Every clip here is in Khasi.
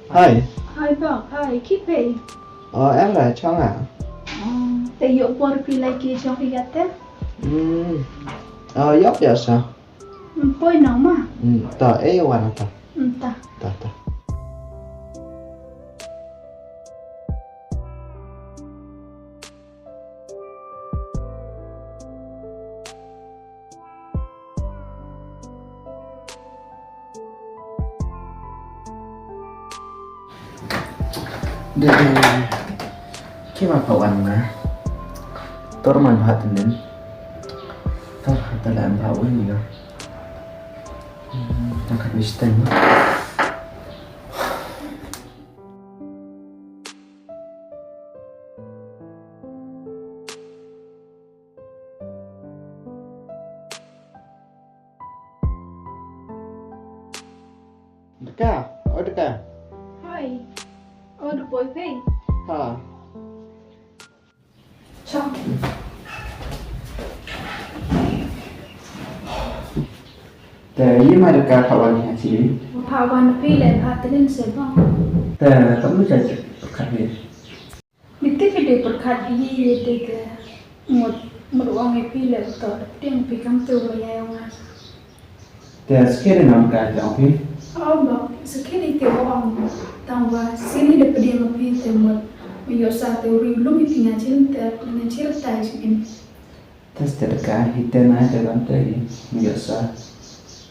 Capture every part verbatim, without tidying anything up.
Hi. Hi, Bok. Hi, ki phi? Oh, em la chong ah. Oh, te ïoh por phi lai ki chong phi ïa te? Hmm. Oh, ïoh ïa sa. Hmm, poi nong ma. Hmm, ta, eh, wan ta. Hmm, ta. Ta, ta. Dei, dei. Ki ma ka wan na. Tor man ha tenen. Tor ha talen ba wen ya. Hmm, tang ka misteng. Daka, oh Daka. Hi. Oh, the boy pay. Ha. Chok. Te yi ma Daka pha wan ha chi. Pha wan phi le pha tren se ba. Te kam nu cha ka phi. Ngi tip ïa dei pyrkhat ïa ïa dei te mut mut u ong ïa phi leh uto da pdiang phi kam te u maya ïa nga. Te sakhi dei nam ka jong phi? Oh, ba sakhi dei te u ong tang ba sakhi dei da pdiang phi te mut ma ïoh sa te u ri u lum ïa phi nga chim te nga chim tai chim. Te step ka hi te na te ban te hi, mi ïoh sa.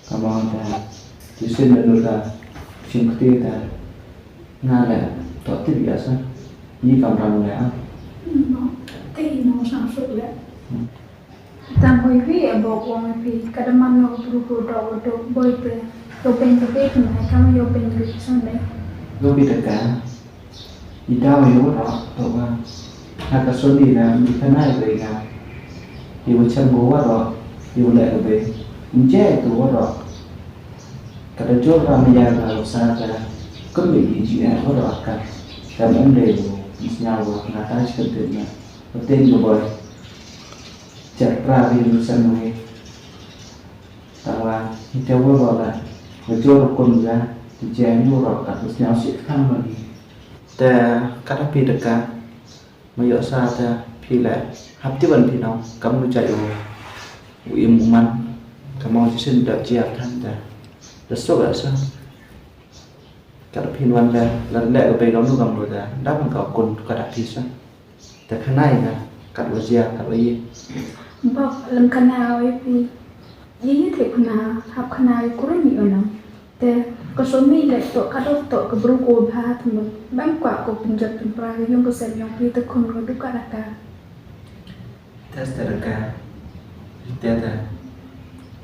Ka mong te, ti sin da lut da, sing kti te, nga le, to ti ïoh sa. Ni kam ram le ah. Te hi nong sang suk le. Hmm. Tang hoi pi e bok wong pi, kada man no bru ko dok dok boi te, yo pen te pe kin hai kam yo pen ri sa ne. Yo pi te ka. I daw ïa waroh, to ba. Ha ka soni na, i khanai bei nga. I wa chem ko waroh, i wa leh ka bei. Nje to waroh. Ka da jor ba ma ya ba sa ka. Kum bei i ji eh waroh ka. Kam em dei lo, i snya wa, nga ta chi ka tip na. Wa ten ko boy. Chat pra bi lu san ngi. Ta wa, i te waroh la. Wa jor kun ga, i je ni waroh ka, i snya si kham ma ngi. Te kata phi daka, ma ïoh sa te phi le, hap ti ban phi nong, kam nu jait u, u im u man, ka mong jisin da jia than te, da sok da sa. Kata phi wan te, la le ka bei kam nu kam lu te, da ban ka kun kata phi sa. Te khanai te, kat wa jia, kat wa ye. Bok, lem khanai wa ye phi, ye ye te khana, hap khanai kurin ni ono. Te ka somi le to ka dok to ka bru ko bha thmut. Bam kwa ko pynjot pynpra ka yung ka sem yong pi te khun ko duk ka daka. Te ste daka. Te te.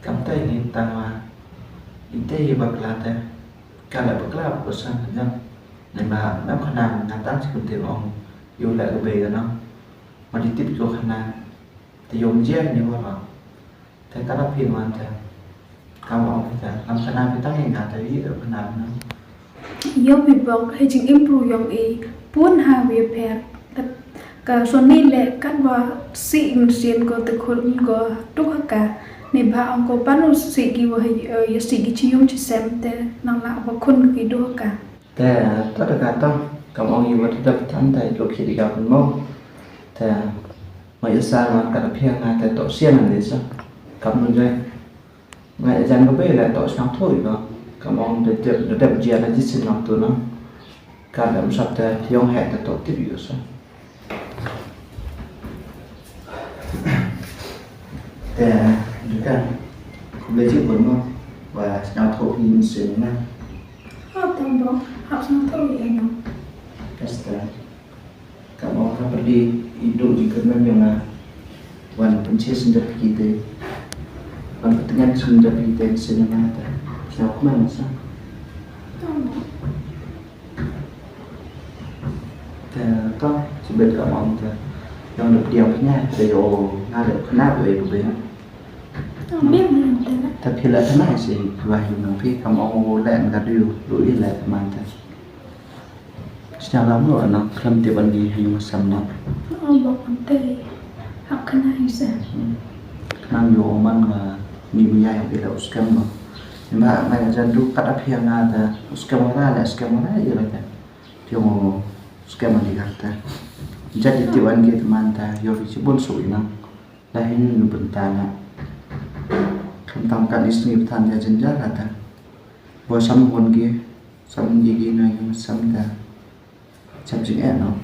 Kam te ni tang wa. Inte ye bakla te. Ka le bakla ko san jam. Ne ba bam khana nga tang chi kun te ong. Yo le ko be ga no. Ma di tip ko khana. Te yom jia ni wa ba. Te ka da phin wan te. Kam ong phi te. Kam khana phi tang ïa nga te ïa khana na. Ïoh phi bok ha jingim pru yong i. Pun ha wi pher. Ka soni le kat wa si mynsiem ko te khun ko tuk ha ka. Ni ba ong ko panu si ki wa ha, eh, ïa si ki chi yung chi sem te nang la wa khun ki du ha ka. Te ta da ka ta. Kam ong i wa te dap tan te juk hi di ka pun mo. Te Ma ïa sa ngan ka da phiang nga te to sian ngan dei sa. Kam nun jai. Nga ïa jan ka bei la to sngam tho ïa ka. Ka mong da dep da dep jia la jisin ngam tu na. Ka da msap te yong hek te to tip ïa sa. Te dukan. Kumbe ji bun mo. Wa sngam tho ïa sin na. Ha tam bo. Ha sngam tho ïa na. Kasta. Ka mong ha pyrdi i duk jingkyrmen jong nga. Wan pynche sendep ki te. Wan pyntngen sendep ki te sien nga te. Sngewkmen sa. Te to sibet ka mong te. Jong dep diang pynnya te yo nga dep kena ko e ko be. Ta phi la tena si phi wa hi nong phi ka mong le nga du du i le man te. Sñiaw lam ruh nang khlem tip ban ngi ha ïing ha sem nang. Ong bok ante hap khnai se. Nang ïoh man nga ni maya ïa u skhem nang. Ba, ba jan du kat ap hiang nga ta, u skhem nga la, skhem nga la, ïa la ta. Phi ong u skhem nga di ka ta. Jat ïa ti wan ki ta man ta, ïoh phi chibun su ina. La hin nu bynta na. Kam tam kan is ni bynta na jan ja la ta. Bo sam hon ki, sam ki ki na ïa sam ta. Chap jingeh noh.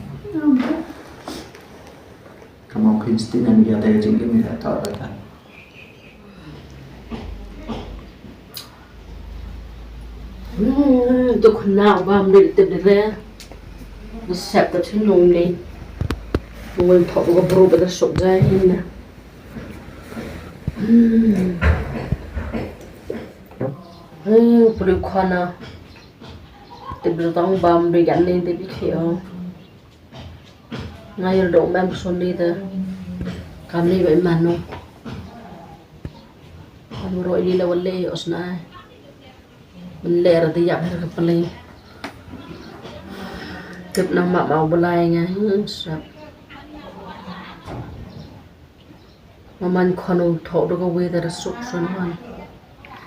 Ka mawkhwin sting na media te ka jingim ni da ta ta ta. Hmm, tu khna ba mril tip de re. Sep ta chin nong ni. Nong thok ko bru ba da sok jai hin na. Hmm. Hmm, pru khana. Tip de tong bam de gan ni tip ki o. Nga ïoh dok mem soni te. Kam ni ba iman no. Kam ro ini la wale osna. Menler te yak her kepeli. Tip nama mau belai nga. Hmm, sap. Maman khon u thok do ka wei da suk sun han.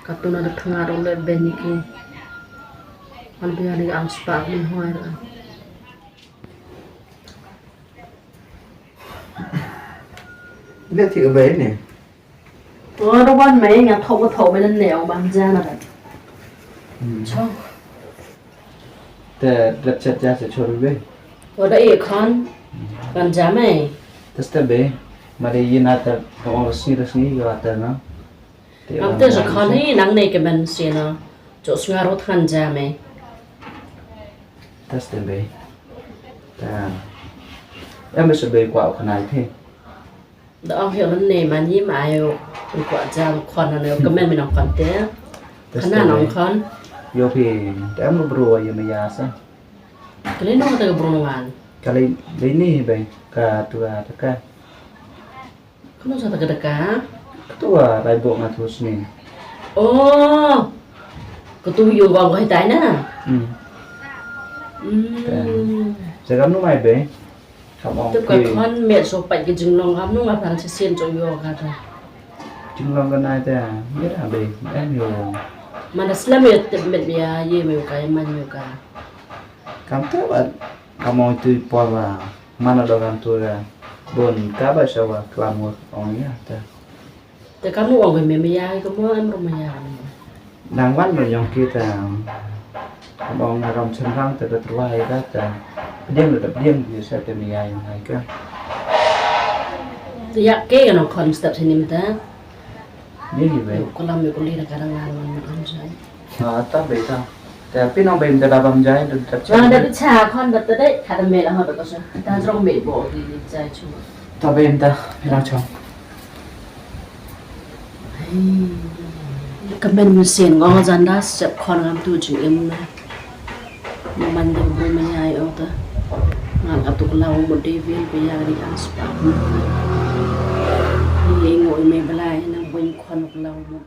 Ka tu na da thanga do le ben ni ki. Han bia ni ang spa min hoi ra. Ina ti ka bai ni. O, da wan mai nga thok, nga thok mai nan ne ong ban ja na ba. Hmm. Chong. Te dep chet ja se chor be. O da e khan. Ban ja mai. Te ste be. Ma de yin ata ka ong rasni rasni ka ata na. Te am ban te ja sa khan se. Hi nang ne ke ban se na. Jo sngar ot khan ja mai. Te ste be. Te. Em be se be kwa o khanai the. Da ong hi lan ne man yi ma ayo. Kwa ja khon na ne ka men mi nang khon te. Te ste be. Khana nang khon. Yo phi. Te am bro yo me ya sa. Kali nong te ka bro ngan. Kali, kali ni be ka tu ka ta ka. Kano sa ta ka ta ka? Ka tu lai bo nga tu sni. Oh. Ka tu yu wang ko hitai na. Hmm. Hmm. Sa kam nu mai be. Kam ong. Tu ka ki khon met so pat ki jinglong kam nu nga pang si sien so yu ka ta. Jinglong ka nai ta. Ye ra be. Em yu. Mana slam ye tip met ya ye me ka man yu ka. Kam te ba. Kam ong tu pa ba. Mana do kan tu ra. Bon ka ba sha wa klam wa ong ya ta. Te ka mu ong me me ya ka mu em ro me ya. Nang wan ro yong ki ta. Ka ong na ram chen rang te ka tu wa ya ta. Pdiang da pdiang ni sa te me ya yong hai ka. Te ya ke ka nong khon step sini mata. Ni ni be. Ko lam ko li na ka rang ngan wan me ong sai. Ah, ta be ta. Te phi nong be mynta da bam jai da da. Wan da cha khon da ta dei ka da me la ha da ka sa. Ta jrong me bo di di jai chu. Ta be mynta phi nong chong. Ka men mynsiem ngong jan da sep khon ngam tu jingim na. Mo man da bo me ai o ta. Ngan ka tu ka law mo de vil be ya di kan spa. Ni ngo me belai na bo khon ka law mo.